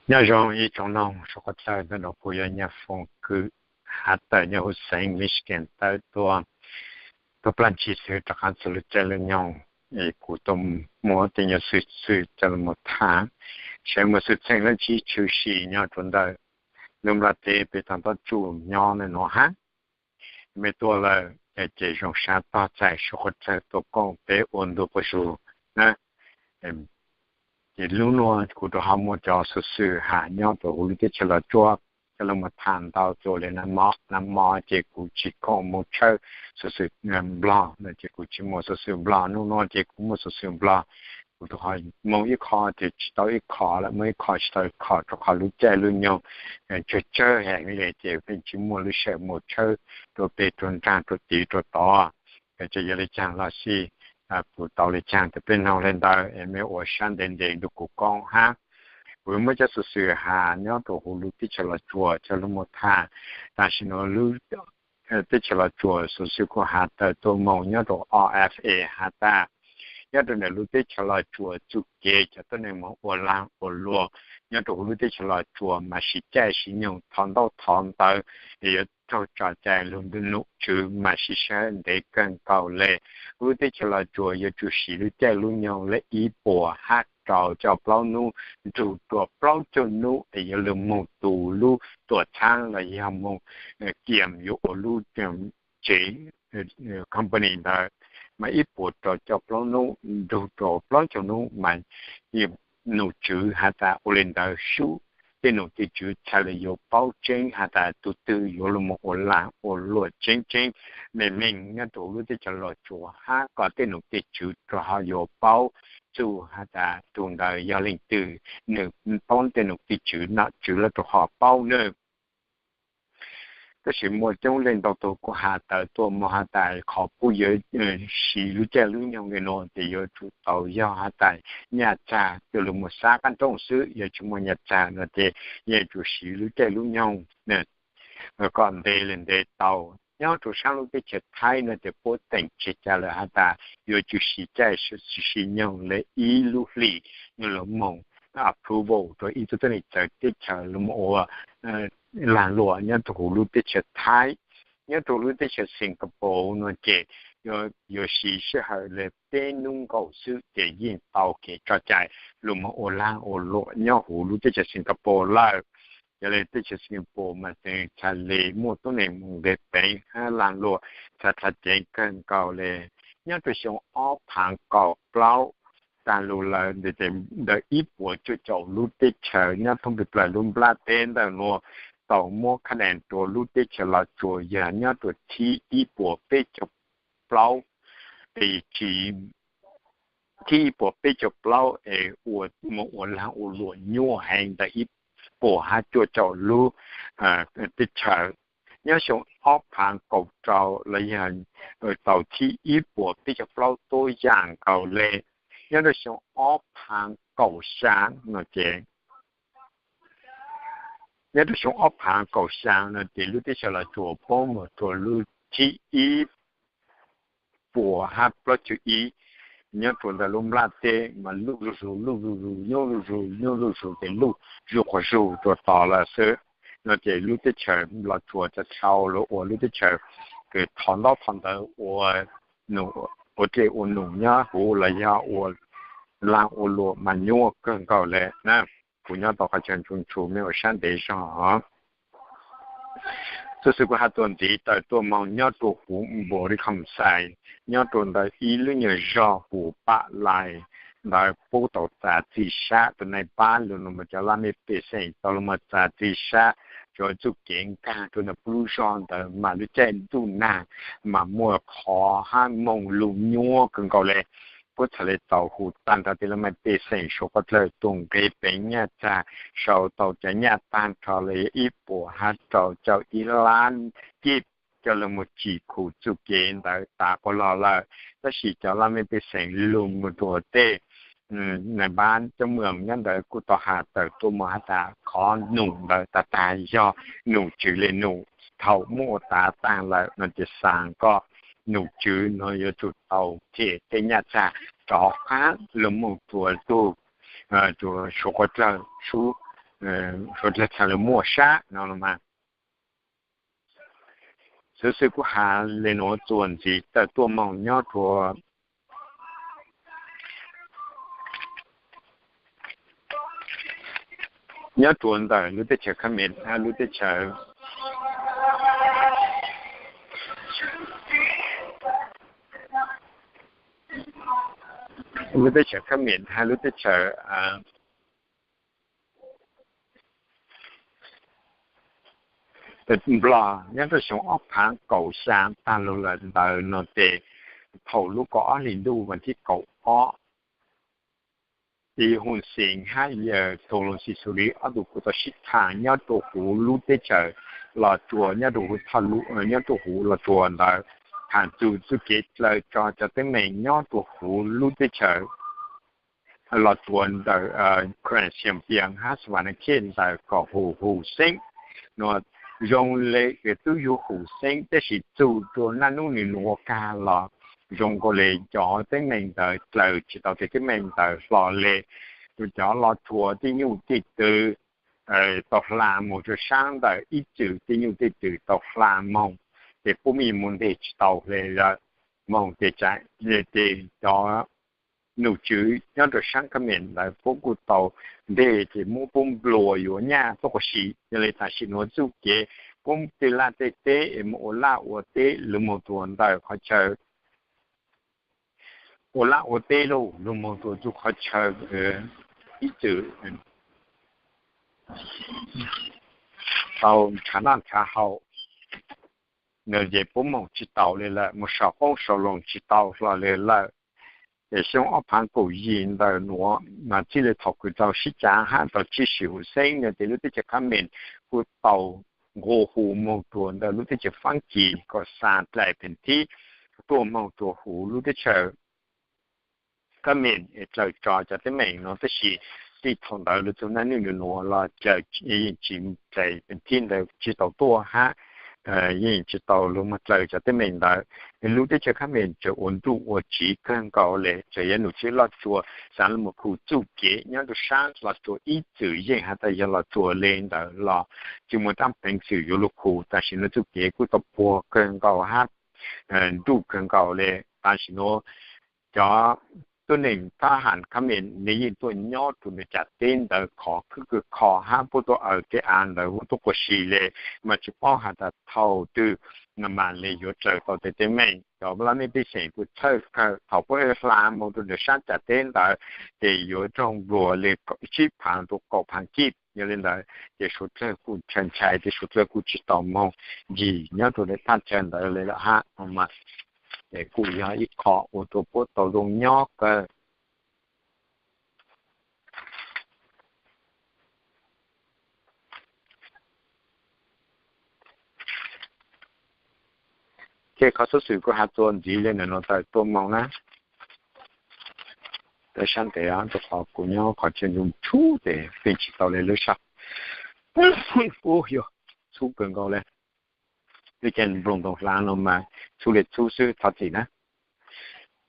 Nyob zoo ib tsoom noog suav qhov tawg ntawm no, kuv yog Nyaj Foom Kwm, hav tawm nyob huv xeev Michigan tawm tuaj, tuaj plag ntsis xwb rov qab txog lub caij lub nyoog es kuv tuaj muab tej nyuag xwm txheej coj los tham, seb muaj xwm txheej dab tsi tshwm sim nyob rau ntawm lub nplaj teb peb tau ntaub tsuj nyob no hab. Mej tuaj lawm ces zoo sab tog txais suav qhov tawg tuaj koom peb ua ntu quas zug na. Ces lub nuav kuv rov ho muaj cov xov xwm has nyob rau huv lub teb chaws Los Tsuas coj los tham ntau tuaj le na. Nag hmo ces kuv tsis koom moog tshawb xov xwm Nplog no ces kuv tsis muaj xov xwm Nplog. Nub nuav ces kuv muaj xov xwm Nplog, kuv rov ho moog ib qho ces tsis tau ib qho lawm, moog ib qho tsis tau ib qho rau qhov lub caij lub nyoog tsawg tsawg heev le ces pheej tsis muaj lub sij hawm moog tshawb rau peg rau nraag rau tid rau tod. Ces yog le caag los sis kuv tau le caag ces peb noog le ntawd es mej ua sab ntev ntev nrug kuv koob hab. Kuv muab cov xov xwm has nyob rau huv lub teb chaws Los Tsuas coj lug moog tham. Tam sim no lub teb chaws Los Tsuas xov xwm kuv has tawm tuaj moog nyob rau O F A has tas, nyob rau ntawm lub teb chaws Los Tsuas txuj kev cov tuab neeg moog ua laag ua luam nyob rau huv lub teb chaws Los Tsuas mas siv caij siv nyoog thov ntaub thov ntawv es yuav raug tso cai lug num tswv mas siv sij hawm ntev kawg nkaus le. Huv lub teb chaws Los Tsuas yuav tsum siv lub caij lub nyoog le ib puas hab rau caum plaub nub nrug rua plaub caug nub es yuav lug moog tu lub tuam txhaab los yog moog kiam yuav ua lub tsev company ntawd, mas ib puas rau caum plaub nub nrug rua plaub caug nub mas num tswv has tas ua le ntawd sub, tej num tej tswv txhaj le yuav paub tseeb has tas tug twg yuav lug moog ua laag ua luam tseeb tseeb meej meej nyob rau lub teb chaws Los Tsuas hab kom tej num tej tswv rov ho yuav paub txug has tas tug ntawd yog leej twg, nwg paub tej num tej tswv nom tswv lawv rov ho paub na. Tab sis muaj coob leej ntau tug kuj has tawm tuaj moog has tas qhov puab yuav siv lub caij lub nyoog le nuav ces yuav tsum tau yog has tas nyaj txag coj lug moog xab qab nrooj xwb, yog tsis muaj nyaj txag no ces yeej tsum siv lub caij lub nyoog kom ntev le ntev tau. Nyob rau saab lub teb chaws Thaib no ces puab teem tseg ca lawm has tas yuav tsum siv caij siv nyoog le ib lub hlis lug moog approval rua ib tug tuab neeg txawv teb chaws lug moog ua laag luam nyob rau huv lub teb chaws Thaib. Nyob rau lub teb chaws Singapore no ces yuav siv sij hawm le peb nub nkaus xwb ces yeej tau kev tso cai lug moog ua laag ua luam nyob huv lub teb chaws Singapore lawm. Yog le teb chaws Singapore mas txhaj le muaj tuab neeg moog nqeg peev hab laag luam txhaj txhaj ceev kawg nkaus le. Nyob rau xyoo ob phaav kaum plaub taag lug lawm ntawm ib puas cuaj caum lub teb chaws nyob thoob plawg lub nplaj teb ntawm nuav tau muab khab dees rua lub teb chaws Los Tsuas yog nyob rua thib ib puas peb caug plaub, es tsis thib ib puas peb caug plaub es ua moog ua laag ua luam nyuaj heev ntawm ib puas hab cuaj caum lub teb chaws. Nyob xyoo ob phaav kaum rau los yog tau thib ib puas peb caug plaub tuab yaam nkaus le. Nyob rau xyoo ob phaav kaum xyaa no ces nyob rau xyoo ob phaav kaum xyaa no ces lub teb chaws Los Tsuas poob moog rua lub thib ib puas hab plaub caug ib. Nyob rua ntawm lub nplaj teb mas luj zuj zus luj zuj zus nyuaj zuj zus nyuaj zuj zus ces luj zuj quas zug rua tod lawm xwb. No ces lub teb chaws Los Tsuas tau tau lug ua lub teb chaws kws thov ntaub thov ntawv ua, ua dlej ua num nyob huv los yog ua laag ua luam mas nyuaj kawg nkaus le na. Kuv nyob tau qhov chaw ntshua ntshua mej ua sab ntev zog. Txuj xwm kuv has tuaj ntxiv tawm tuaj moog nyob rua huv Npus Lis Khoom Xais, nyob rua ntawm ib lub nyuag zog huv Paj Lais ntawd puab tau txav txij sab. Tus nai pab lug moog cov laj mej pej xeem tau lug moog txav txij sab, tsuav txuj kev nkaag rua ntawm puab lub zog ntawd mas lub caij ntuj nag mas muaj qhov hab moog lug nyuaj kawg nkaus le. Puab txhaj le tau hu taag nrho tej laj mej pej xeem suav qhov dlawg tuaj nqeg peev nyaj txag sau tau cov nyaj taag nrho le ib puas hab rau caum ib lab kib coj lug moog tsim khum txuj kev ntawd tas quas lug lawm. Tab sis cov laj mej pej xeem lug moog rua tej nai pab coob maj nyob ntawd kuj tau has tawm tuaj moog has tas qhov num ntawd tag tag yog num tswv le num. Thaum muab ua taag taag lawm no ces xaa kom num tswv no yuav tsum tau them tej nyaj txag rov qaab lug moog rua tug, rua suav qhov dlawg sub suav dlawg txha lawv muaj sab no los mas. Xov xwm kuj has le nuav txuas ntxiv tawm tuaj moog nyob rua nyob rua ntawm lub teb chaws Khab Mem hab lub teb chaws, lub teb chaws Khab Mem hab lub teb chaws Nplog nyob rua xyoo ob phaav kaum xya taag lug lawm ntawd no tes, thaum lub kaum ob hli ntuj vas thib kaum ob, Hu Xees hab Thoo Loo Xi Xu Li ob tug kuj tau sib thaam nyob rua huv lub teb chaws Los Tsuas, nyob rua huv Thoj Lu, nyob rua huv Los Tsuas ntawd, thaam txug txuj kev dlaws tso cov teeb meem nyob rua huv lub teb chaws Los Tsuas ntawm Khuam Xiam Pias hab Xas Vas Nas Khej ntawd kom Hu Xees no. Zoo le tub yug Hu Xees tab sis txug rua naj nub nwg nuav kag los zoo nkaus le cov teeb meem ntawd dlaws tsi tau tes teeb meem ntawd hlo le. Cov Los Tsuas tej nyuj tej twm tau hla moog rua saab ntawm ib txwm tej nyuj tej twm tau hla moog, tes puab mej moog nteg tsi tau le lawm, moog tes tsa, tes cov nom tswv nyob rua saab Khab Mem ntawd puab kuj tau nteg tes muab puab nplua yuav nyaj tuab quas si. Yog le tam sim nuav txuj kev puab tej laj tej teb es moog ua laj ua teb lug moog rua ntawm qhov chaw, ua laj ua teb lug lug moog rua txuj qhov chaw ib txwm tau nrhav noj nrhav haus no ces puab moog tsi tau le lawm, moog sau qoob sau loo tsi tau hlo le lawm. Ces xyoo ob phaav kaum yim ntawm nuav mas txij le thaum kws tau sib cav hab tau tshwm sim Hu Xees no tes lub teb chaws Khab Mem kuj tau nqua hu moog rua ntawm lub teb chaws Faab Kis kom xa dlaim pheem thib tuaj moog rua huv lub teb chaws Khab Mem dlaws tso cov teeb meem no tab sis txij thaum ntawd lug txug naj nub nwg nuav los dlaim yeej tsi, dlaim pheem thib ntawd tsi tau tuaj hab yeej tsi tau lug moog dlaws cov teeb meem ntawd. Lub teb chaws Khab Mem tseem ua nruj ua tsiv kawg nkaus le, tseem yuav nom tswv Los Tsuas xaav lug moog khu txuj kev nyob rua saab Los Tsuas ib txwm yeej has tas yog Los Tsuas le ntawd los tsi muaj dlaab peev xwm yuav lug khu. Tam sim nuav txuj kev kuj tau puag kawg nkaus hab nruj kawg nkaus le. Tam sim nuav cov tuab neeg thab ham Khab Mem nwg yeej tuaj nyob rua ntawm tsam teb ntawd khov khwb kawg kho hab puab tuaj aws tej av ntawd huv tuab quas si le, mas tsi paub has tas thaum twg no mas le yuav dlaws tau tes teeb meem. Cov laj mej pej xeem kuj txhawj kawg thaum puab hla moog rua ntawm saab tsam teb ntawd ces yuav raug npluag le tsib phaav rua kaum phaav kib. Yog le ntawd ces suav dlawg kuj ntshai ntshai tes suav dlawg kuj tsi tau moog ncig nyob rua le thaj chaw ntawd le lawm hab. Kuj yog ib qho ua rua puab tau zoo nyob kawg. Ces qhov xov xwm kuv has txuas ntxiv le ntawm nuav tawm tuaj moog na. Tawm sab ntev rua qhov kuv nyob qhov chaw ntsug tshub tes pheej tsi tau le lub sab. Ub, yog txhub kawg nkaus le. Lub caij nplooj ntoos hlav no mas txhub le txhub xwb, thov txim na.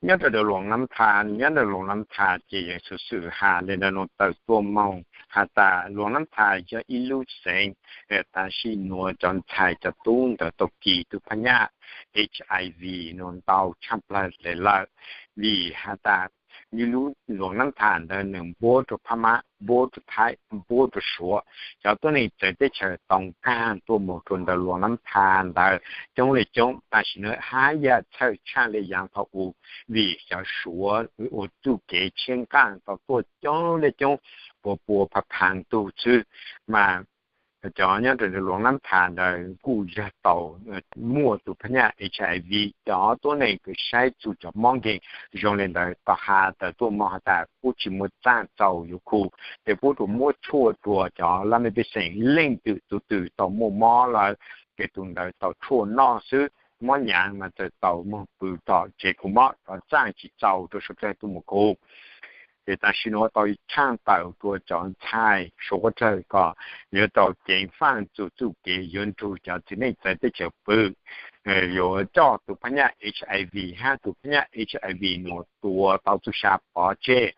Nyob rau daws Luam Nab Thas, nyob rau Luam Nab Thas ces yeej xov xwm has le ntawm nuav tawm tuaj moog has tas Luam Nab Thas yog ib lub xeev tam sim nuav cov ntxhais cov tub ntawd tau kis tug phab nyaj HIV nuav ntau tshaj plawg le lawm, vim has tas nws lub Luam Nab Thas ntawd nws npuab rua Phab Mab, npuab rua Thaib, npuab rua Suav. Cov tuab neeg txawv teb chaws tau nkaag tuaj moog rua ntawm Luam Nab Thas ntawd coob le coob, tam sim nuav hab yam txhawj tshaj le yaav thaum u, vim cov Suav ua txuj kev tshiab nqaaj tau tuaj coob le coob, pua pua phav phav tug xwb. Mas cov nyob rau Luam Nab Thas ntawd kuj yog tau muaj tus phab nyaj HIV. Cov tuab neeg kws saib txug cov mob nkeeg zoo le ntawd tau has tawm tuaj moog has tas puab tsi muaj txaaj txaus yuav khu, tes puab rua muab tshuaj rua cov laj mej pej xeem leej twm tug twg tau muaj mob lawm, ces tug ntawd tau tshuaj noj xwb. Mob nyaav mas txawm tau moog pw tom tsev khu mob, txaaj tsi txaus rua suav dlawg tuaj moog khu. Ces tam sim nuav tau tshaaj tawm rua cov ntxhais suav dlawg kom yuav tau ceev faaj txug txuj kev yuav nrug cov txiv neej txawv teb chaws pw. Yuav coj tus phab nyaj HIV hab tus phab nyaj HIV nuav tua tau txuj sa pov tseg.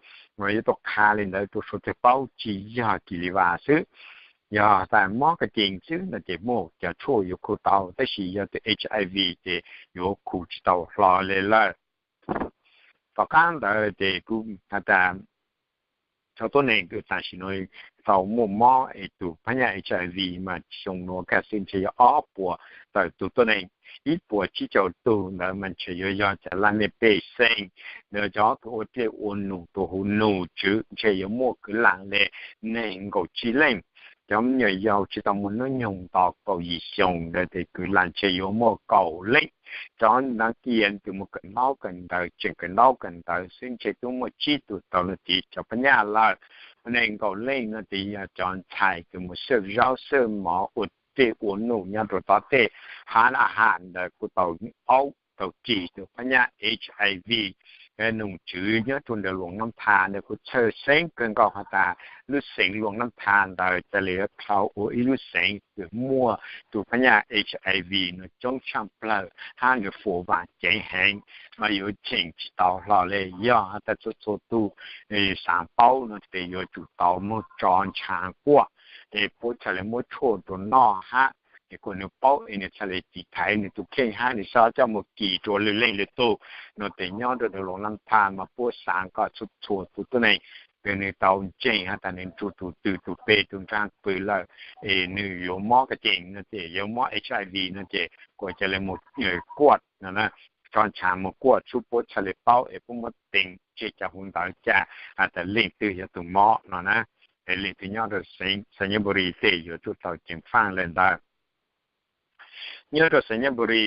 Yuav tau qha li ntawd rau suav teg paub, tsis yog kis li vas xwb. Yog tas mob ka cees xwb no ces muaj cov tshuaj yuav khu tau, tab sis yog tus HIV ces yuav khu tsis tau hlo li lawm. Tom qab ntawd ces kuv has tas cov tuab neeg kws tam sim no tau muaj mob es tus phab nyaj HIV mas xyoo nuav kaj xwb ntshe yog ob puas tawm tug tuab neeg, ib puas tsib caug tug ntawd mas ntshe yuav yog cov laj mej pej xeem, cov kws ua dlej ua num rua huv num tswv ntshe yuav muaj kwv lam le neeg nkaum tsib leej. Cov me nyuam yaus tsis tau muaj hnub nyoog nto kaum yim xyoo ntawd ces kwv lam ntshe yuav muaj kaum leej. Cov nav kiag kws mus kawm ntaub kawm ntawv tseem kawm ntaub kawm ntawv xwb ntshe twb muaj tsib tug tau lug tiv cov phab nyaj lawm. Neeg nkaum leej no ces yog cov ntxhais kws mus xwb zaub xwb mov ua dlej ua num nyob rua tom tej hab a has ntawd kuj tau aub tau ris tus phab nyaj HIV num tswv nyob rua ntawm Luam Nab Tha ntawd. Kuv txhawj xeeb kawg nkaus has tas lub xeev Luam Nab Tha ntawd ca le yuav dhau ua ib lub xeev kws muaj tus phab nyaj HIV no coob tshaj plawg hab nws fuam vaam ceev heev, mas yuav cheem tsis tau hlo le. Yog has tas txhua txhua tug xaav paub no ces yuav tsum tau muab tso ntsha kuaj, es puab txhaj le muab tshuaj rua noj hab es kuas nws paub es nws txhaj le tiv thaiv nws tus kheej hab nws txhob coj mus kis rua lwm leej lwm tug no ces nyob rua ntawm Luam Nab Tha mas puab xaav kom txhua txhua tus tuab neeg kws nws tau ntseeg has tas nws nrug tus twg tus peg tus nraag pw lawm es nws yuav mob ka cees no ces yuav mob HIV no ces kuas ca le mus kuaj no na, tso ntsha mus kuaj xwb puab txhaj le paub es puab muab tees tseg cov huv ntawd ca has tas leej twg yog tus mob no na. Es leej twg nyob rua xeev Xaiyaburi tej yuav tsum tau ceev faaj le ntawd. Nyob rua Xaiyaburi,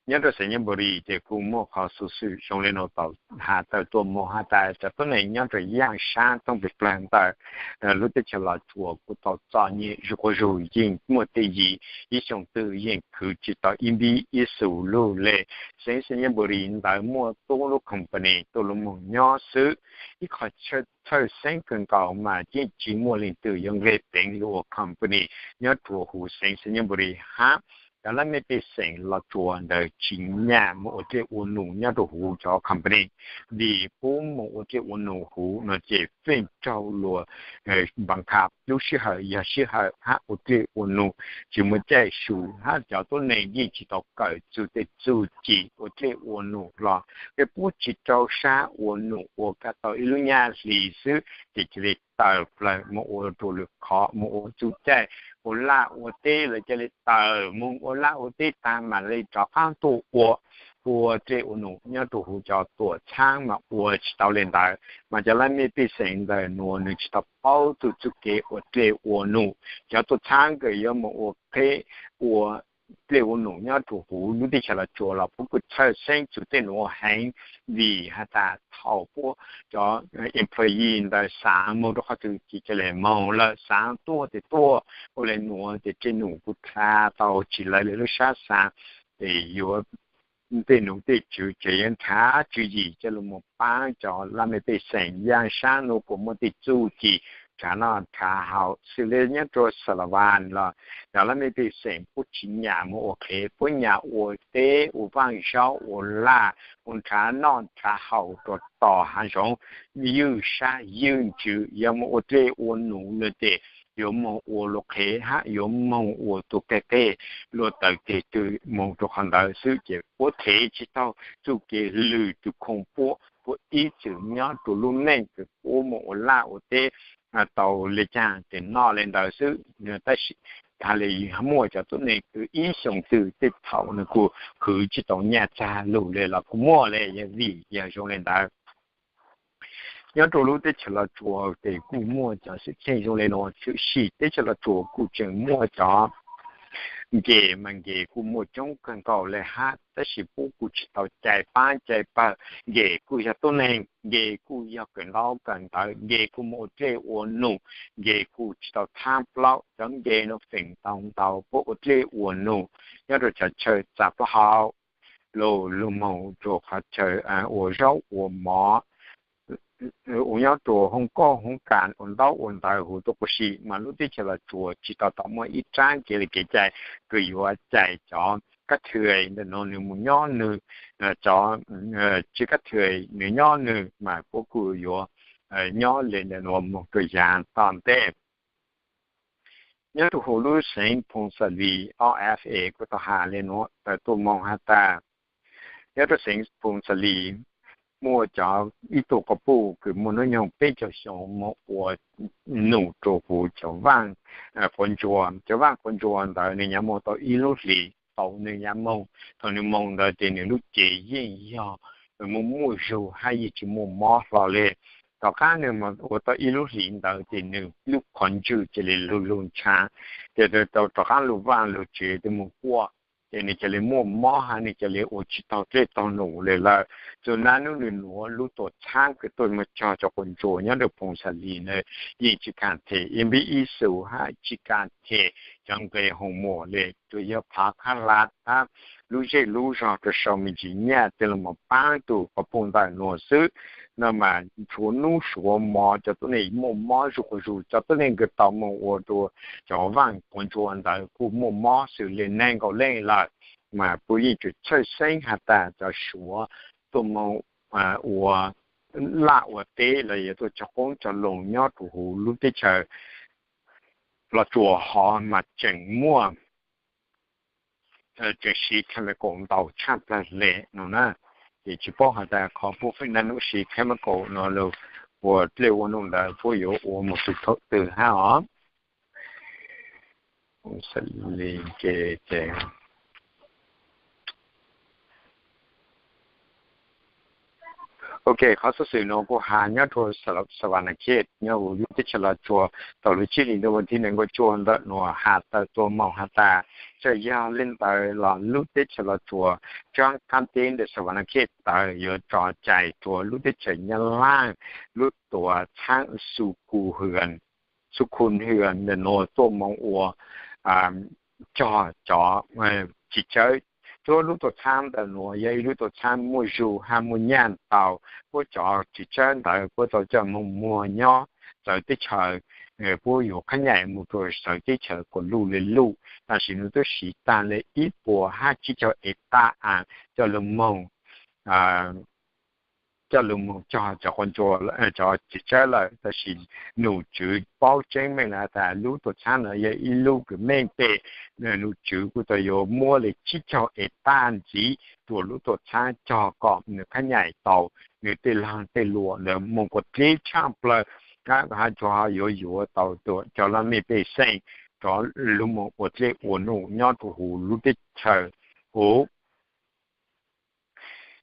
nyob rua Xaiyaburi ces kuj muaj qhov xuv xwm zoo le nuav tau has tawm tuaj moog has tas cov tuab neeg nyob rua yaaj sab thoob peg plawg ntawm lub teb chaws Los Tsuas kuj tau txom nyem zuj quas zug, yeej muaj tej yim ib xyoo twg yeej khwv tsis tau ib npib ib xu lug le. Xeev Xaiyaburi ntawd muaj tub lub company tuaj lug moog nyob xwb. Ib qho txhawj xeeb kawg nkaus mas yeej tsis muaj leej twg yuav nqeg peev lug ua company nyob rua huv xeev Xaiyaburi hab cov laj mej pej xeem Los Tsuas ntawd tsis nyam moog ua dlej ua num nyob rua huv cov company, vim puab moog ua dlej ua num huv no ces feem raug luas npav kha lub sij hawm yog sij hawm hab ua dlej ua num tsis muaj caij su hab cov tuab neeg yeej tsis tau kawm txug tej txuj ci ua dlej ua num los, es puab tsis rau sab ua num ua kag tau ib lub nyaj hli xwb ces cia li tawm plawg moog ua rua lwm qhov, moog ua txuj caij ua laj ua teb lawm cia li tawm moog ua laj ua teb taag mam li rov qaab tuaj ua, ua dlej ua num nyob rua huv cov tuam txhaab mas ua tsis tau le ntawd. Mas cov laj mej pej xeem ntawm nuav nws tsis tau paub txug txuj kev ua dlej ua num, cov tuam txhaab kws yuav moog ua qheb ua dlej ua num nyob rua huv lub teb chaws Los Tsuas los puab kuj txhawj xeeb txug tej nuav heev, vim has tas thaum puab cov employee ntawd xaav moog rua qhov twg ces ca le moog lawm, xaav tuaj ces tuaj, ua le nuav ces dlej num kuj dlha tau tsis lawv le lub sab xaav, ces yuav tej nom tej tswv ces yuav nrhav tswv yim coj lug moog paab cov laj mej pej xeem yaaj sab nuav kuas muaj tej txuj ci nrhav noj nrhav haus xws le nyob rua Xalavas los cov laj mej pej xeem puab tsis nyam moog ua qhev, puab nyam ua teb ua vaaj zaub ua laj, ua nrhav noj nrhav haus rua tom haav zoov, ywj sab ywj ntsws, yog moog ua dlej ua num no ces yuav moog ua luag qhev hab yuav moog ua tug qeej qeej luag tawm teg twg moog rua qhov ntawd xwb ces puab them tsis taug txuj kev lwm tug khoom puab, puab ib txwm nyob rua lub neej kws puab moog ua laj ua teb tau le caag ces noj le ntawd xwb. Tab sis tas le muaj cov tuab neeg kws ib xyoo twg tej thaum nws kuj khwv tsis tau nyaj txag lug le los kuj muaj le, yog vim yog zoo le ntawd. Nyob rua lub teb chaws Los Tsuas ces kuj muaj cov xwm txheej zoo le nuav tshwm sim, teb chaws Los Tsuas kuj tseem muaj cov nkees mas nkees kuj muaj coob kawg nkaus le hab, tab sis puab kuj tsis tau cai paab cai pawg. Nkees kuj yog tuab neeg, nkees kuj yog kawm ntaub kawm ntawv, nkees kuj moog ua dlej ua num, nkees kuj tsis tau txhaab plaub. Cov nkees nuav feem ntau ntau puab ua dlej ua num nyob rua cov chaw txav plaub hau los lug moog rua qhov chaw ua zaub ua mov, ua nyob rua hoob koob hoob kas ua ntaub ua ntawv huv tuab quas si, mas lub teb chaws Los Tsuas tsis tau tau muaj ib rab kev le kev cai kws yuav cais cov kab thwj ntawm nuav nws mus nyob nwg, cov tsi kab thwj nws nyob nwg mas puab kuj yuav nyob li ntawm nuav moog rua yaav tom ntej. Nyob rua huv lub xeev Phoos Xas Lis, ob F A kuj tau has le nuav, tawm tuaj moog has tas nyob rua xeev Phoos Xas Lis muaj cov ib tug quas puj kws muaj nub nyoog peb caug xyoo moog ua num rua huv cov vaaj quav ntsuas. Cov vaaj quav ntsuas ntawd nwg nyaav moog tau ib lub hlis, tau nwg nyaav moog, thaus nwg moog ntawd ces nwg lub cev yeej yog muaj muaj zug hab yeej tsi muaj mob hlo le. Tom qaab nwg ua tau ib lub hlis ntawd ces nwg lub qhov ntswg ca le lug lug ntshav, ces tau rov qaab lug vaaj lug tsev tuaj moog quaj, ces nwg ca le muaj mob hab nwg ca le ua tsi taug dlej taug num le lawm. Txug nub nwg nuav lub tuam txhaab kws tuaj moog cog cov quas ntsuas nyob rua Phoos Xas Lis ntawd yeej tsi kaam them, ib npib ib xus hab tsi kaam them cov nqe hoos muam le, tsuas yog phav qhab hlab hab lub zej lub zog rua sau me ntsis nyaj tej lug moog paab tug quas puj ntawm nuav xwb. No mas suav nub suav mo cov tuab neeg muaj mob zuj quas zug, cov tuab neeg kws tau moog ua rua cov vaaj quav ntsuas ntawd kuj muaj mob xws le neeg nkaus leej lawm. Mas puab yeej tsuas txhawj xeeb has tas cov suav tuaj moog ua laj ua teb los yog tuaj cog qoob cog loo nyob rua huv lub teb chaws Los Tsuas hov mas tseem muaj, tseem siv chemical ntau tshaj plawg le no na. Ces tsi paub has tas qhov puab feem naj nub siv chemical no lug ua dlej ua num ntawd puab yuav ua moog txug thaum twg hab os. Ok, qhov xov xwm nuav kuv has nyob rua Savannah Khej nyob huv lub teb chaws Los Tsuas, tau lub tsib hlis ntuj vas thib nees nkaum cuaj ntawm nuav has tawm tuaj moog has tas, txawm yog le ntawd los lub teb chaws Los Tsuas tsob qaab teb ntawm Savannah Khej ntawd yuav tso cai rua lub teb chaws Nyab Laj lub tuam txhaab Xu Khu Hwm ntawm nuav tuaj moog ua cog cov txiv tsawb. Txhua lub tuam txhaab ntawm nuav yog ib lub tuam txhaab muaj zug hab muaj nyaj ntau. Puab cov txiv tsawb ntawd puab tau coj moog muag nyob txawv teb chaws, puab yuav qhab nyaim moog rua txawv teb chaws quas luj le luj. Tam sim nuav twb siv taag le ib puas hab tsib caug ev tab a coj lug moog coj lug moog cog cov quas ntsuas, cov txiv tsawb lawm. Tab sis num tswv paub tseeb meej lawm tas lub tuam txhaab no yog ib lub kws meej pem, num tswv kuj tau yuav muab le tsib caug ev tab ntxiv rua lub tuam txhaab cog kom nws qhab nyaim tau nws tej laag tej luam ntawd moog kua dleb tshaj plawg, hab tsuas yuav yuav tau cov laj mej pej xeem rov lug moog ua dlej ua num nyob rua huv lub teb chaws huv.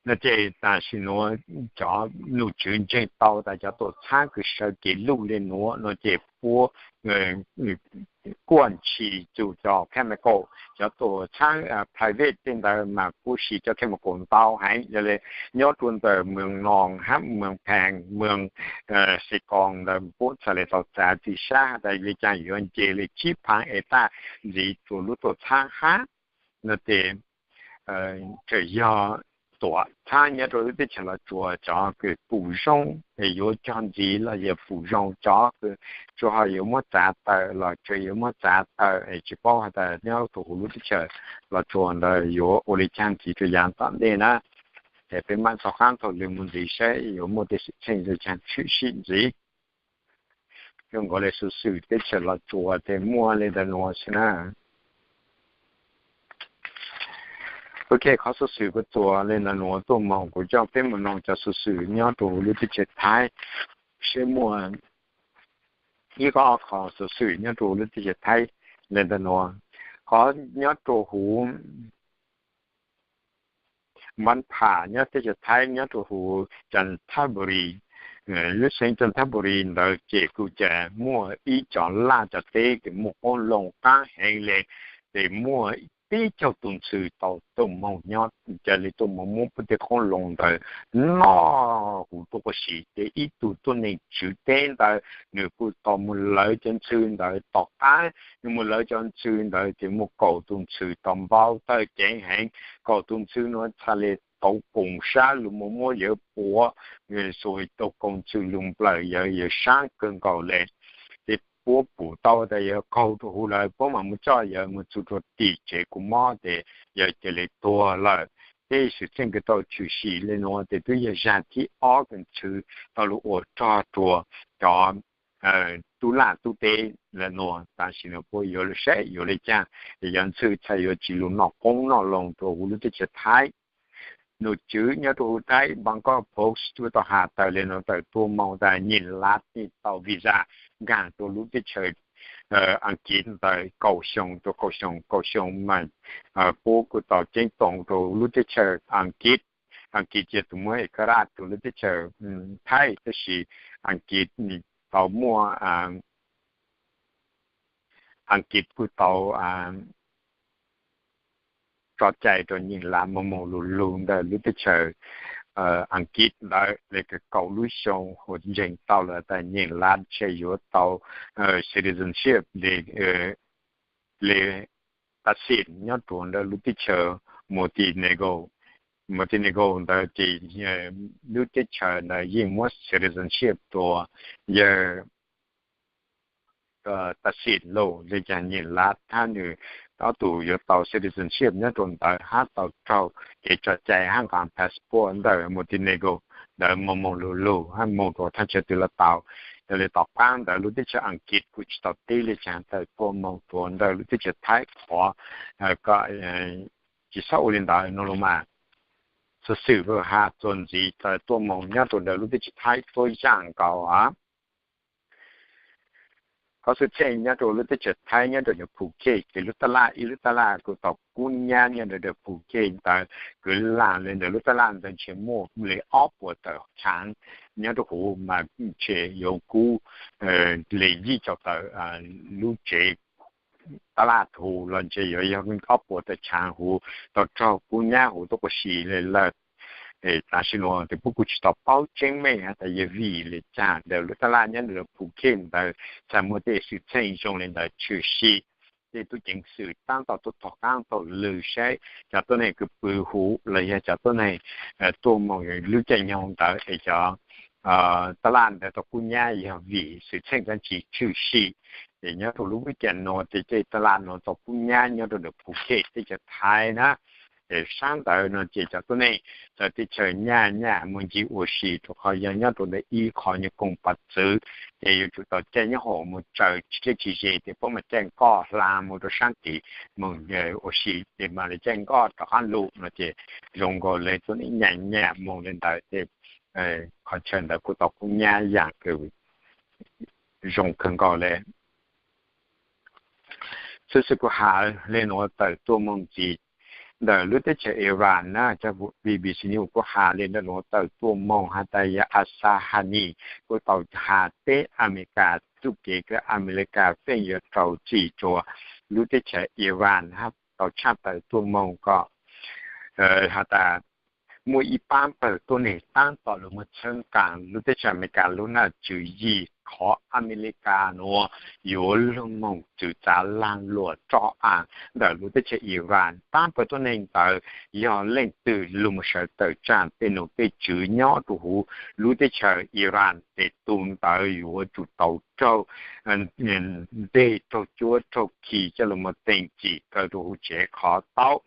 No ces tam sim nuav cov num tswv ntseeg tau tas cov tuam txhaab kws sawv kev luj le nuav no ces puab kuaj ntshis txug cov chemical. Cov tuam txhaab private tej ntawd mas puab siv cov chemical ntau heev, yog le nyob rua ntawm Moos Noos hab Moos Phees, Moos Xes Koos ntawd puab txhad le tau txav txim sab has tas le caag yuav nce le tsib phaav ev tab ntxiv rua lub tuam txhaab hab. No ces txawm yog tuam txhaab nyob rua lub teb chaws Los Tsuas cov kws pum zoo yuav cog ntxiv los yog pum zoo cov kws tsuas ho yuav muab txav tawm los tsuas yuav muab txav tawm, tsi paub has tas nyob rua huv lub teb chaws Los Tsuas ntawd yuav ua le caag ntxiv rua yaav tom ntej na. Es peb maam rov qaab taug lw moog ntxiv saib yuav muaj tej xwm txheej le caag tshwm sim ntxiv. Zoo nkaus le xuv xwm teb chaws Los Tsuas tes muaj le ntawm nuav xwb na. Ok, qhov xuv xwm kuv txuas le ntawm nuav tuaj moog, kuv coj peb moog noog cov xuv xwm nyob rua huv lub teb chaws Thaib seb muaj ib qho, ob qho xuv xwm nyob rua huv lub teb chaws Thaib le ntawm nuav. Qhov nyob rua huv Npab Pham nyob teb chaws Thaib nyob rua huv Janthapuri, lub xeev Janthapuri ntawd ces kuj ca muaj ib cov laj cov teb kws muaj qoob loo qaab heev le, ces muaj peb caug tug ntxhw tau tuaj moog nyob, ca le tuaj moog muab puab tej qoob loo ntawd noj huv tuaj quas si. Ces ib tug tuab neeg tswv teb ntawd nws kuj tau moog lawv cov ntxhw ntawd tom qab, nws moog lawv cov ntxhw ntawd ces muaj kaum tug ntxhw tau npau tawg ceev heev. Kaum tug ntxhw nuav txhad le tau koom sab lug moog muab yawg puav, xuas tau koom ntxhw lug nplawm yawg, yawg sab kawg nkaus le. Ces puab pum tau tas yawg qaug rua huv lawm, puab maam moog coj yawg moog txug rua tim tsev kua mob tes yawg ca le tuag lawm. tej xwm txheej kws tau tshwm sim le nuav tes twb yog zag thib ob kws ntshe tau lug ua rog rua cov tub laj tub teb le nuav. Tam sim no puab yuav lug saib yuav le caag, yog ntxhw txhaj yuav tsi lug noj qoob noj loo rua huv lub teb chaws Thaib. Nom tswv nyob rua huv Thaib Bangkok Post tau has tawm le nuav tawm tuaj moog tas Nyij Laj tau visa nkaag rua lub teb chaws Aas Kiv ntawm kaum xyoo rua kaum xyoo kaum xyoo mas puab kuj tau ceeb toom rua lub teb chaws Aas Kiv. Aas Kiv cia tug muab ej kab raj rua lub teb chaws Thaib, tab sis Aas Kiv tau muaj Aas Kiv kuj tau tso cai rua Nyij Laj moog moog lug lug ntawm lub teb chaws Aas Kiv ntawd le kaum lub xyoo hu ntseeg tau lawm tas Nyij Laj ntshe yuav tau citizenship le taxis nyob rua ntawm lub teb chaws Montenegro. Montenegro ntawd ces lub teb chaws ntawd yeej muab citizenship rua yawg taxis lug le caag Nyij Laj hab nwg ob tug yuav tau citizenship nyob rua ntawd hab tau raug kev tso cai hab nqa passport ntawm Montenegro ntawd moog moog lug lug hab moog rua thaj chaw twg los tau. Yog le tom qaab ntawd lub teb chaws Aas Kiv kuj tsi tau teb le caag tawm tuaj moog rua ntawm lub teb chaws Thaib qhov tsi xob ua le ntawd no los mas. Xuv xwm has txuas ntxiv tawm tuaj moog nyob rua ntawm lub teb chaws Thaib tuab yaam nkaus a. Qhov xwm txheej nyob rua lub teb chaws Thaib nyob rua ntawm Phuket ces lub taj laj ib lub taj laj kuj tau kub nyab nyob rua ntawm Phuket ntawd, kwv laag le ntawm lub taj laj ntawd ntshe muaj le ob puas tawm tshaav nyob rua huv mas ntshe yuav kub le yim caum tawm lub tsev taj laj huv los ntshe yuav yog ob puas tawm tshaav huv tau raug kub nyab huv tuab quas si le lawm. Tam sim no tes puab kuj tsi tau paub tseeb meej has tas yog vim le caag ntawm lub taj laj nyob rua Phuket ntawd txhaj muaj tej xwm txheej zoo le ntawd tshwm sim. Tej tub ceev xwm taab tom tuaj thov qaab taug lw saib cov tuab neeg kws pw huv los yog cov tuab neeg tuaj moog lub caij nyoog ntawd es cov taj laj ntawd tau kub nyab yog vim xwm txheej dlaab tsi tshwm sim. Ces nyob rua lub vib ca no tes tej taj laj no tau kub nyab nyob rua ntawm Phuket teb chaws Thaib na. Ces saab ntawd no ces cov tuab neeg txawv teb chaws nyaj nyaj moog ncig ua si rua qhov yog nyob rua ntawm ib qho nyuas koog pas txwv, ces yuav tsum tau caij nyob hoom moog tsaws tsis dleb tsis ze tes puab mas caij nkoj hla moog rua saab tid moog ua si ces mam le caij nkoj rov qaab lug no ces zoo nkaus le tuab neeg nyaj nyaj moog le ntawd ces qhov chaw ntawd kuj tau kub nyab yaam kws zoo kawg nkaus le. Xuv xwm kuv has le nuav tawm tuaj moog ntxiv ntawm lub teb chaws Iran na, cov B B C News kuj has le ntawm nuav tawm tuaj moog has tas yog Asad Haniyeh kuj tau has teb Amelikas txuj kev kws Amelikas pheej yuav rau txim rua lub teb chaws Iran hab tau tshaj tawm tuaj moog kom has tas muaj ib paab pawg tuab neeg taab tom lug moog txhawb nqaa lub teb chaws Amelikas lub naj tswv yim qhov Amelikas nuav yuav lug moog txwv txav laag luam roj a ntawm lub teb chaws Iran. Paab pawg tuab neeg ntawd yog leej twg lug moog sawv tawm tsaam tej nom tej tswv nyob rua huv lub teb chaws Iran tes tug ntawd yuav tsum tau raug nteg, raug cuab raug khi coj lug moog teem txim kaw rua huv tsev qhov taub.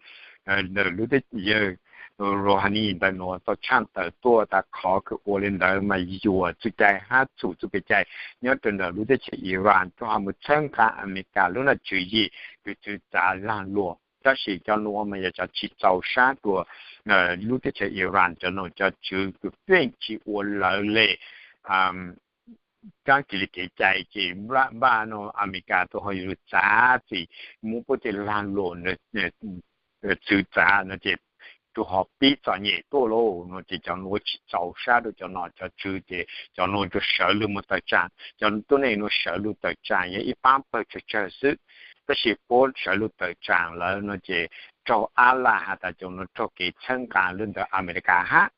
Ntawm lub teb, yawg Rouhani ntawm nuav tau tshaj tawm tuaj tas qhov kws ua le ntawd mas yuam txuj cai hab txhum txuj kev cai nyob rua ntawm lub teb chaws Iran rua qhov moog txhawb nqaa Amelikas lub naj tswv yim kws txwv txav laag luam. Tab sis cov nuav mas yog cov tsi txaus sab rua lub teb chaws Iran cov nom cov tswv kws pheej tsi ua lawv le kaab kis le kev cai ces npaj no Amelikas tug ho yuav lug txav txim muab puab tej laag luam txwv txav no ces tug ho pib txom nyem tuaj lauj no ces cov nuav tsi txaus sab rua cov nom cov tswv ces cov nuav tsuas sawv lug moog tawm tsaam. Cov tuab neeg nuav sawv lug tawm tsaam yog ib paab pawg tsawg tsawg xwb, tab sis puab sawv lug tawm tsaam lawm no ces raug ab laj has tas cov nuav raug kev txhawb nqaa lub ntawm Amelikas hab,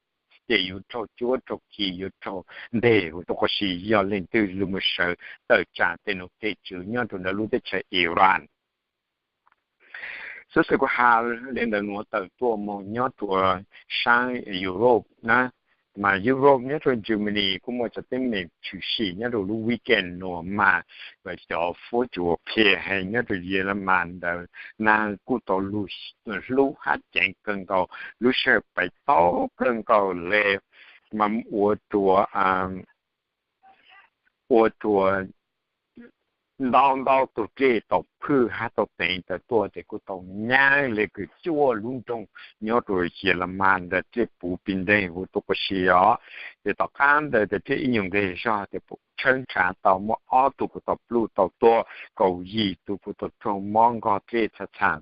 ces yuav raug cuab raug khi yuav raug nteg huv tuab quas si yog leej twg lug moog sawv tawm tsaam tej nom tej tswv nyob rua ntawm lub teb chaws Iran. Xuv xwm kuv has le ntawm nuav tawm tuaj moog nyob rua saab Europe na, Mas Europe nyob rau Germany kuj muaj cov teeb meem tshwm sim nyob rau lub weekend no mas, cov fuab cua qhia heev nyob rau Yelemas ntawd nag kuj tau lug hlub hab ceev kawg nkaus, lub sij hawm pem tau kawg nkaus le, mas ua rua ua rua ntau ntau tug dlej tau phwj hab tau teev tawm tuaj ces kuj tau nyab le kws cuaj lub nroog nyob rua Yelemas ntawd dlej puv pig nteeg huv tuaj kuj si os. Ces tom qab ntawd ces dlej ib nyuag nqeg zog ces tshawb nrhav tau muaj ob tug kuj tau pluj tau tuag, kaum yim tug kuj tau raug mob nkog dlej txha txha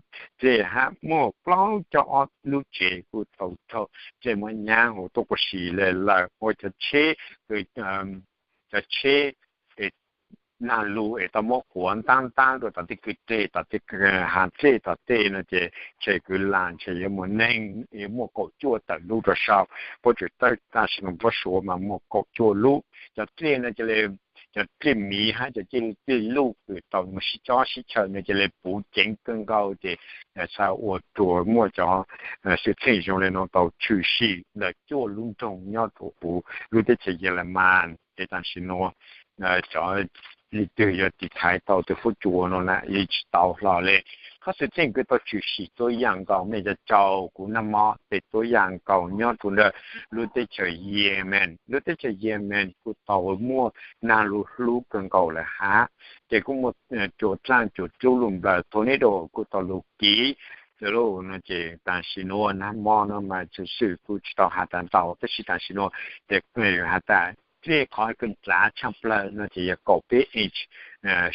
dlej hab muaj plaub caug ob lub tsev kuj tau raug dlej muab nyab huv tuaj kuj si le lawm. Ua cov tsheb, cov tsheb nag lug es tau muab quav ntaab ntaab rua tom tej kwv dlej tom tej hav dlej tom tej no ces ntshe kwv lam ntshe yuav muaj neeg, yuav muaj kaum cuaj tawm lub rua sau. Puab tseem tawm tam sim no puab suav mas muaj kaum cuaj lub. Cov dlej no cia li, cov dlej miv hab cov dlej luj kws tau muaj sib cob sib chaw no cia li puv ceev kawg nkaus ces txhad ua rua muaj cov xwm txheej zoo le no tau tshwm sim ntawm cuaj lub nroog nyob rua huv lub teb chaws Yelemas. Ces tam sim no cov leej twg yuav tiv thaiv tau tej fuab cua no na yeej tsis tau hlo le. Qhov xwm txheej kws tau tshwm sim txhua yaam nkaus, mej cov caum kuv nag hmo tej txhua yaam nkaus nyob rua ntawm lub teb chaws Yemen. Lub teb chaws Yemen kuj tau muaj nag lug hlub kawg nkaus lawm hab, ces kuj muaj cua dlaaj cua dlub lug nplawm, tornado kuj tau lug kiv lug no ces tam sim nuav nag hmo no mas xov xwm kuj tsis tau has tas ntau, tab sis tam sim nuav ces has tas dlej qhov kws ntxav tshaj plawg no ces yog kaum peb inch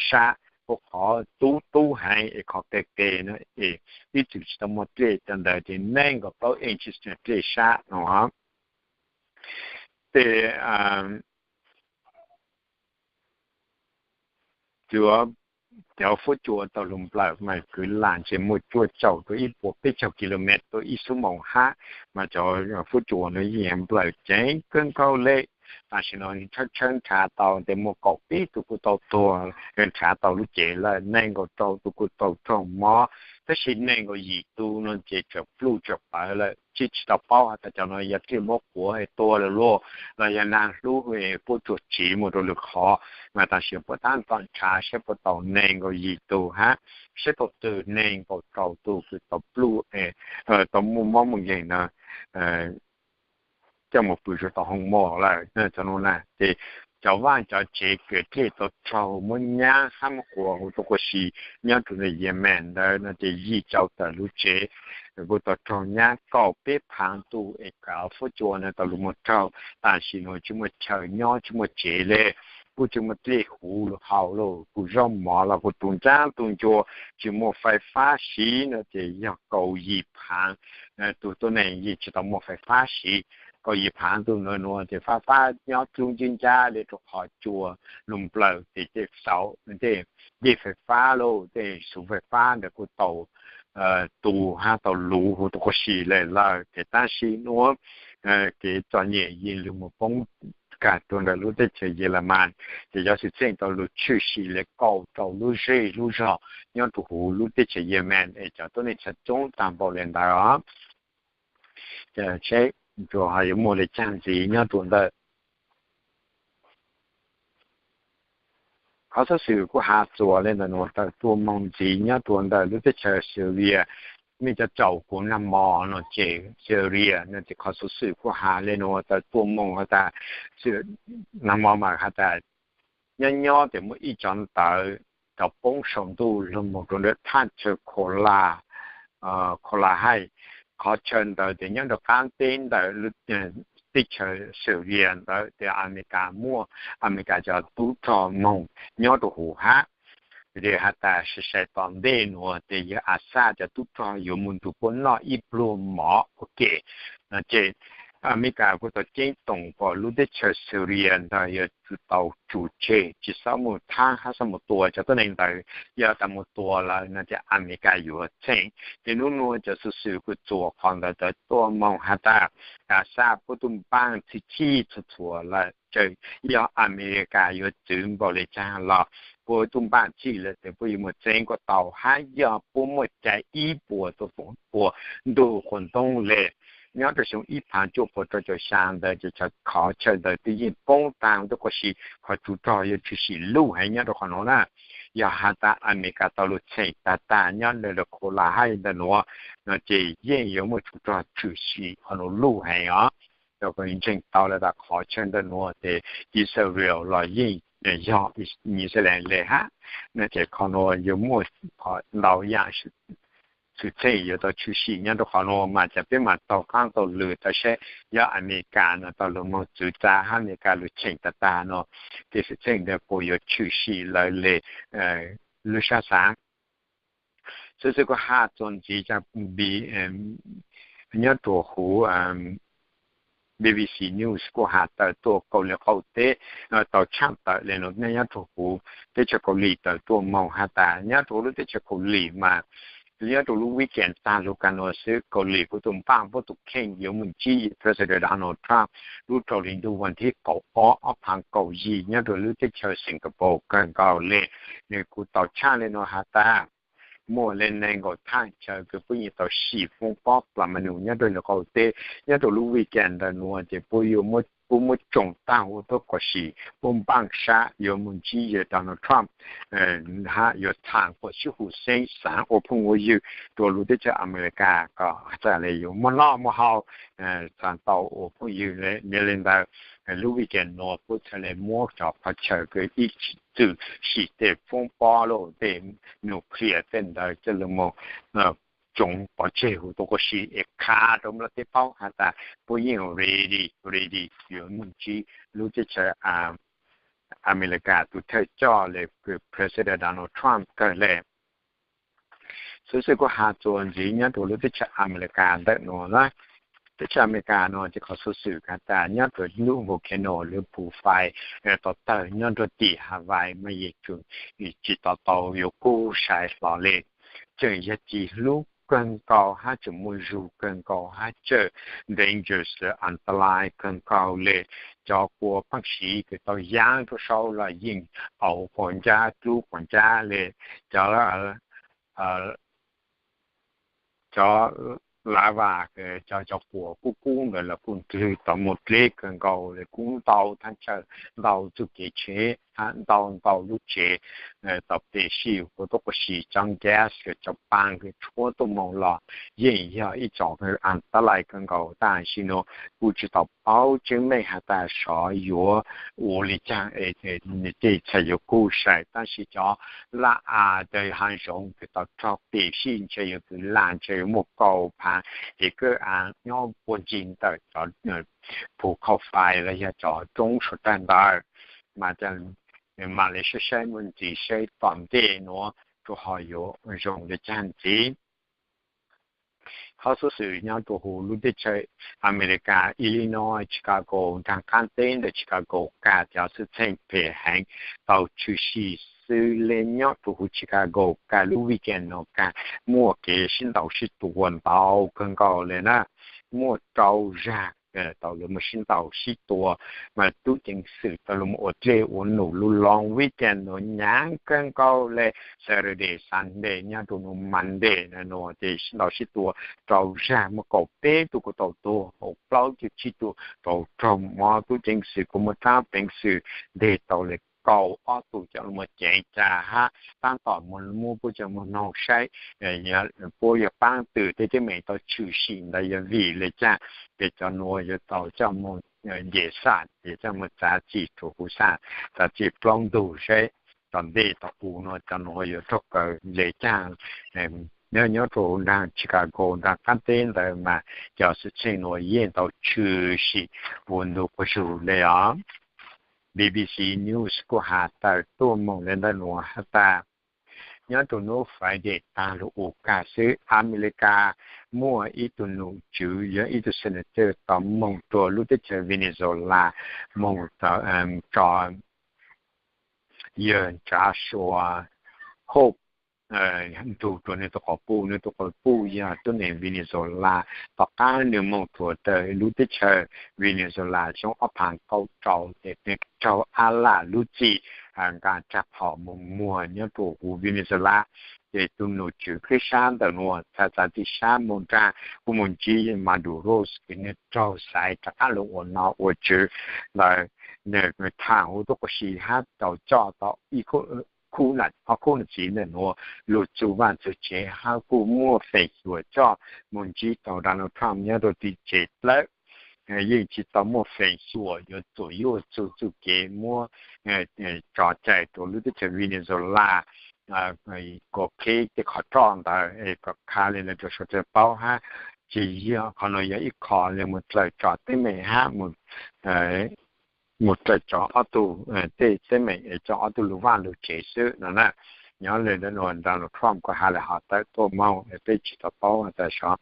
sab, kuj qhov tub tub heev es qhov qe qe no es ib txwm tsis tau muaj dlej cov ntawd ces nees nkaum plaub inch dlej sab no. Ces cov fuab cua tau lug nplawm mas kwv lam ntshe muaj cuaj caum rua ib puas peb caug kilomev rua ib xuab moos hab, mas cov fuab cua no yeej nplawm ceev kawg nkaus le. Tam sim no tshawb tshawb nrhav tau tes muaj kaum peb tug kuj tau tuag, nrhav tau lub cev lawm, nees nkaum rau tug kuj tau raug mob, tab sis nees nkaum yim tug no ces tseem pluj tseem plawv lawm, tsis tsis tau paub has tas cov no yog dlej muab quav es tuag lawm lauj, los yog nag hlub puab tsuag tsiv mus rau lwm qhov, mas tam sim puab tab tom nrhav saib puas tau nees nkaum yim tug hab, saib tau twg nees nkaum rau tug kws tau pluj, tau muaj mob muaj nkeeg no coj mus pw rau tom hoo mos lawm cov no na. Ces cov vaaj cov tsev kws dlej tau raug muab nyab hab muab quas huv tuaj quas si nyob rua ntawm Yemen ntawd no ces yim caum tawm lub tsev kuj tau raug nyab, kaum peb phaav tug es kav fuab cua no tau lug muag raug. Tam sim no tsis muaj chaw nyob tsis muaj tsev le, kuj tsis muaj dlej huv lug haus lauj, kuj zaub mov los kuj tu ntsab tu ncua, tsis muaj fais fab siv no ces yog kaum yim phaav tug tuab neeg yeej tsis tau muaj fais fab siv. Kaum yim phaav tug no nuav ces fab fab nyob dlub ntsib ncab le rua qhov cua lug nplawm ces tej xauv tej dej fais fab lauj, tej xuv fais fab ntawd kuj tau tu hab tau luv huv tuaj quas si le lawm. Ces tab sis nuav kev txom nyem yeej lug moog poob kag rua ntawm lub teb chaws Yelemas, ces cov xwm txheej tau lug tshwm sim le kaum rau lub zej lub zog nyob rua huv lub teb chaws Yemen es cov tuab neeg txhad coob taag npaum le ntawd os. Ces yuav muaj le caag ntxiv nyob rua ntawm qhov xov xwm kuj has txuas le ntawm nuav tawm tuaj moog ntxiv nyob rua ntawm lub teb chaws Syria. Mej cov caum kuv nag hmo no ces Syria no ces qhov xov xwm kuj has le nuav tawm tuaj moog has tas, nag hmo mas has tas nyob nyob tes muaj ib cov ntawv cov poob saum ntuj lug moog rua ntawm thaj chaw Khola, Khola Heights, qhov chaw ntawd tes nyob rua qaab teb ntawm teb chaws Syria ntawd tes Amelikas muaj Amelikas cov tub rog moog nyob rua huv hab. Ces has tas sai sai tom ntej nuav tes yog Assad cov tub rog yuav mus nrug puab noj ib pluag mov ua ke no ces Amelikas kuj tau ceeb toom kom lub teb chaws Syria ntawd yuav tsum tau tsum tseg, tsis xob mus thaab hab xob mus tua cov tuab neeg ntawd. Yog tas mus tua lawm no ces Amelikas yuav txheem. Ces nub nuav cov xov xwm kuj txuas qhov ntawd tawm tuaj moog has tas Assad puab tub npaaj txhij txhij txhua txhua lawm, txawm yog Amelikas yuav txwv npaum le caag los puab tub npaaj txhij lawm tes puab yuav muaj txeeb kuj tau, hab yog puab muaj cai ib puas txua foom puas ntug quas ntoo le nyob rau xyoo ib phav cuaj puas rau caum xya ntawd ces qhov chaw ntawd twb yeej poob tag, tab sis qhov tsov rog yuav tshwm sim luj heev nyob rau qhov no na. Yog has tas Amelikas tau lug txheem tag tag nyob ntawm Colorado hab ntawm nuav no ces yeej yuav muaj tsov rog tshwm sim qhov nuav luj heev os. Rau qhov ntseeg tau lawm tas qhov chaw ntawm nuav ces Israel los yeej yog New Zealand le hab, no ces qhov nuav yuav muaj ntau yaam xwm txheej yuav tau tshwm sim nyob rau qhov nuav mas ces peb mam taug qaab taug lw tau saib yog Amelikas no tau lug moog txwv txav hab Amelikas lug txheem tag tag no ces xwm txheej ntawd puas yuav tshwm sim lawv le lub sab xaav. Xov xwm kuj has txuas ntxiv nyob rua huv B B C News kuj has tawm tuaj Kaus Lim qaum teb tau tshaj tawm le nuav nyob rua huv teb chaws Kaus Lim tawm tuaj moog has tas nyob rua lub teb chaws Kaus Lim mas nyob rua lub weekend taag lug kag nuav xwb Kaus Lim kuj tau npaaj puab tus kheej yuav moog ntsib President Donald Trump lub rau hli ntuj vas thib kaum ob ob phav kaum yim nyob rua lub teb chaws Singapore kawg nkaus le. Nws kuj tau tshaj le nuav has tas muaj le neeg nkaum thaaj chaw kws puab yeej tau sim foob pob plas ma nus nyob rua lub qaum teb nyob rua lub weekend ntawm nuav ces puab yuav puab muab tsoom taag ua tuab kom sim puab npaaj sab yuav moog ntsib yawg Donald Trump hab yuav txhaj quas sib hu xeeb xaav ua phooj ua ywg rua lub teb chaws Amelikas kom txawm le yuav muaj noj muaj haus txhaj tau ua phooj ywg le. Yog le ntawd lub weekend nuav puab txhaj le muab cov qhov chaw kws ib txwm sim tej foob pob los tej nuclear tej ntawd coj lug moog tsoov pov tseg huv tuab kom sim es qha rua mab laj teb paub has tas puab yeej ready ready yuav moog ntsib lub teb chaws Amelikas tus thawj coj le kws President Donald Trump kawg le. Xov xwm kuj has txuas ntxiv nyob rua lub teb chaws Amelikas ntawm nuav na. Teb chaws Amelikas no ces qhov xov xwm has tas nyob rua lub volcano lub phu fai tau tawg nyob rua tim Hawaii mas yeej tsi tau tau yuav kub sai hlo le. Tseem yog tsi hlub kawg nkaus hab tseem muaj zug kawg nkaus hab tseem dangerous antalais kawg nkaus le. Cov kua paaj siv kws tau yaab rua saud los yeej au quas ncab dlub quas ncab le. Cov cov lava, cov cov kua kub kub ntawd los kuj ntwg tau muaj dleb kawg nkaus le, kuj ntau thaaj chaw, ntau txuj kev tsheb, ntau ntau lub tsev tau pem sij huv tuab quas sim cov gas, cov paaj kws tshuab tuaj moog los yeej yog ib tsoom antalais kawg nkaus. Tam sim nuav kuj tsi tau paub tseeb meej has tas sov yuav ua le caag tej txhais yuav kub sai, tab sis cov laj av, cov haav zoov kws tau raug pem sij ntshe yuav kws laj ntshe yuav muaj kaum phav es kawg av nyob puag ncig ntawm cov phu khau fai los yog cov roob suav dawg ntawd. Mas, mas le saib saib muaj ntxiv saib tom ntej nuav rua ho yuav zoo le caag ntxiv. Qhov xov xwm nyob rua huv lub teb chaws Amelikas, Illinois, Chicago, nraag qaab teb ntawm Chicago kag cov xwm txheej phem heev tau tshwm sim xwb le nyob rua huv Chicago kag lub weekend no kag muaj kev sib ntaus sib tua ntau kawg nkaus le na. Muaj rau zag tau lug moog sib ntaus sib tua, mas tub ceev xwm tau lug moog ua dlej ua num lub long weekend nuav nyaav kawg nkaus le. Saturday, Sunday nyob rua nuav Monday nuav ces sib ntaus sib tua rau zag, muaj kaum peb tug kuj tau tuag, hauv plaub caug tsib tug tau raug mob. Tub ceev xwm kuj muaj rab peev xwm nteg tau le kaum ob tug coj lug moog ceev ca hab taab tom muab puab coj moog noog saib puab yuav paab twg, tej teeb meem tau tshwm sim ntawd yog vim le caag. Ces cov nuav yuav tau coj moog nce xam, ces coj moog txav txim rua huv xam, txav txim plaub ntug saib tom ntej tom huv nuav cov nuav yuav raug kaw le caag. Nyob nyob rua huv nraag Chicago nraag qaab teb ntawd mas cov xwm txheej nuav yeej tau tshwm sim ua ntug quas zug le os. B B C News kuj has tawm tuaj moog le ntawm nuav has tas nyob rua nub Friday taag lug u kag xwb, Amelikas muaj ib tug num tswv yog ib tug senator tau moog rua lub teb chaws Venezuela moog tso yawg Joshua Hope ntug rua nwg tug quas puj. Nwg tug quas puj yog tuab neeg Venezuela. Tom qaab nwg moog rua lub teb chaws Venezuela xyoo ob phav kaum rau ces nwg raug ab lam lub txim nqaa tsag phom moog muag nyob rua huv Venezuela. Ces tus nom tswv qib sab ntawm nuav txav txav tib sab moog nraag, kuj moog ntsib Maduro kws nwg raug xaiv rov qaab lug ua nom ua tswv ntawd. Nwg tham huv tuab quas si hab tau coj tau ib khub, ob khub nam txiv ntawm nuav lug txug vaaj txug tsev hab kuj muaj feem xyuam coj moog ntsib tau Donald Trump nyob rua tim tsev dlawb. Yeej tsi tau muaj feem xyuam yuav txuam yuaj txug txuj kev muab tso cai rua lub teb chaws Venezuela kuas qheb tej qhov roj ntawd es kom qha le lawv rua suav dlawg paub hab. Tsi yog qhov nuav yog ib qho le moog dlaws tso teeb meem hab moog dlaws tso ob tug tej teeb meem es coj ob tug lug vaaj lug tsev xwb no na. Nyob le nuav Donald Trump kuj has le hov tawm tuaj moog peb tsi tau paub tas sov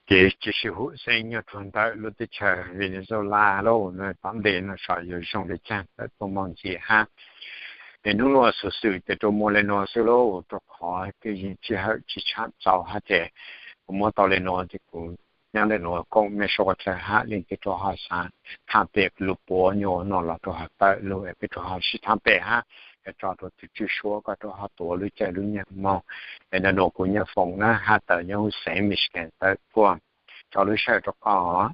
kev tsi sib hum xeeb nyob rua ntawm lub teb chaws Venezuela lauj. Tom ntej no sov yuav zoo le caag tawm tuaj moog ntxiv hab. Es nub nuav xuv xwm tas rua muaj le nuav xwb lauj, rua qhov tej sij hawm tsi tsham txaus hab ces kuv muab tau le nuav ces kuv nyob le nuav koom mej suav dlawg hab leej twg rua ho xav thaam pem lug puav nyuas no los rua ho tawm lug es peb rua ho sib thaam pem hab, es tso rua tus tswj suab koj rua ho tuav lub caij lub nyoog moog. Es ntawm nuav kuv Nyiaj Foom na hab tawm nyob huv xeev Michigan tawm tuaj tso lub sij hawm rua koj.